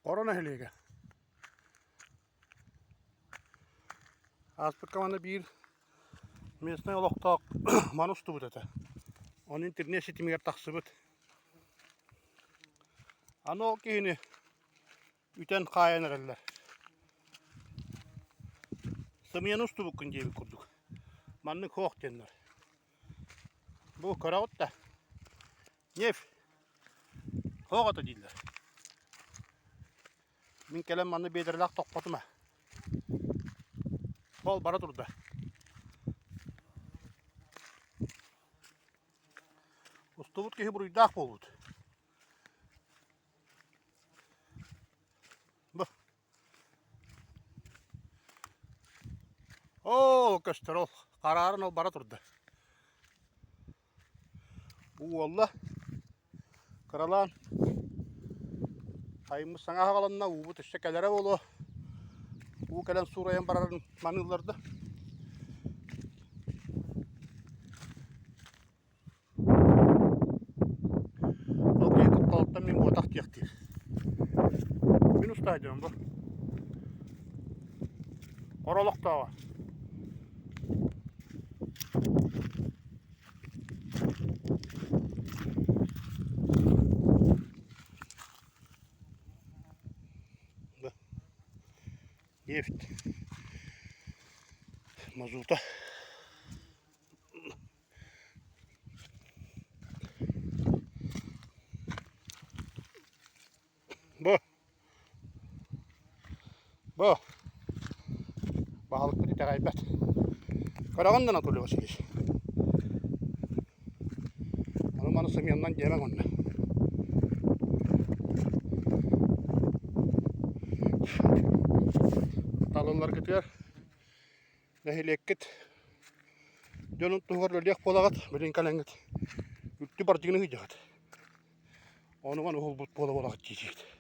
Хоро нэһилиэгэ. Ааспыкка манна биир местнай олохтоох маны устубут этэ. Ону интернет ситимигэр тахсыбыт. Аны ол киһини үтэн хаайан эрэллэр. Сымыйаны устубуккун диэбит курдук. Маннык суох диэннэр. Бу көрөҕүт да нефть суох ото дииллэр. Мин кэлэн манна биэдэрэлээх тохпотум ээ. Ол бара турда. Устубут киһи буруйдаах буолбут. Бу. Оо, көстөр ол. Хараарын ол бара турда. Бу уолла кыралаан сайыммыт саҥа аҕаланна, уубут өссө кэлэрэ буолуо. Уу кэлэн суурайан барарын маныыллар да. Ол киһи кутталыттан мин буотах диэхтиир. Мин устаадьым бу. Хоро олохтооҕо. Нефть. Мазута. Бу бу баһылыкпыт итэҕэйбэт. Көрөҕүн да Анатолий Васильевич? Ону маны сымыйаннан диэмэҥ онно. Талылларгытыгар нэһилиэккит дьонун туһугар үлэлиэх буолаҕыт, билин кэлэҥҥит үлтү бардьыгыны сылдьаҕыт. Онуган уһулбут буола буолаҕыт дии диэбит.